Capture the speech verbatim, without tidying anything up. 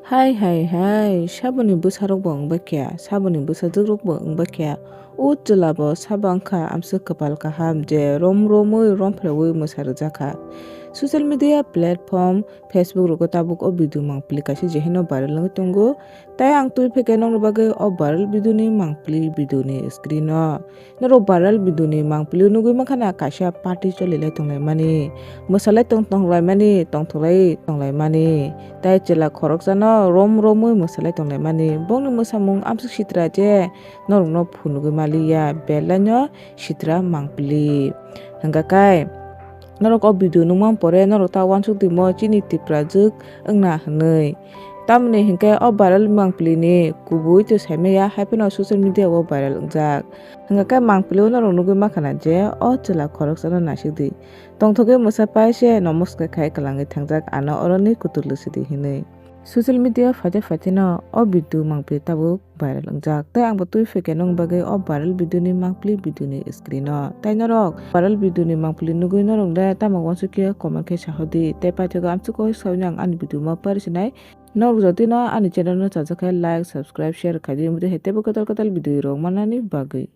Hai hai hai, saboni bwsarokbo wngbaikha, saboni bwsajwkrokbo wngbaikha. O chwlabo sabo wngkha amswk kwpal kaham je rom romwi romphreui mwsa rwjakha. Social media platform Facebook rogo tabuk o video mangpili kaisa je haino viral wngwi tongo. Tai ang twi phaikhe nokni bagwi o viral video ni mangpili video ni screen o. Norok viral video ni mangpili nugwi mankha na kaisa party choli lai tonglaimani, mwsalai tong tonglaimani, tongthoklai tonglaimani. Tai chwla khoroksano rom romwi mwsalai tonglaimani. Bongni mwsamung amswk sitra je norokno phunugwi maliya, belai no sitra mangpili. Hwnkha khe norok o video nukmang pore norok ta uansuk dimo chini Tiprajwk wngna hwnwi. Tamoni hinkhe o viral mangpili ni kubui twi saimaya, haiphano social media o viral wngjak. Hwnkha khe mangpili o norok nugwi mankha na je o chwla khoroksano naisik di. Tongthogwi mwsa pai se nomoskar khai kwlangwi thangjak, ano oroni kutuk lwsidi hinwi. Social media phaite phaite no o video mangpili tabuk viral wngjak. Tei ang bo twi phaikhe nokni bagwi o viral video ni mangpili video ni screen o. Tai norok viral video ni mangpili nugwi norok le tamo uansukya comment khe sahodi. Tei paithago amswk kok sawi nang ani video ma parisinai. Norok jotino ani channel no chajak khe like, subscribe, share khaidi. Omo tei hai teibo kwtal kwtal video rok manani bagwi.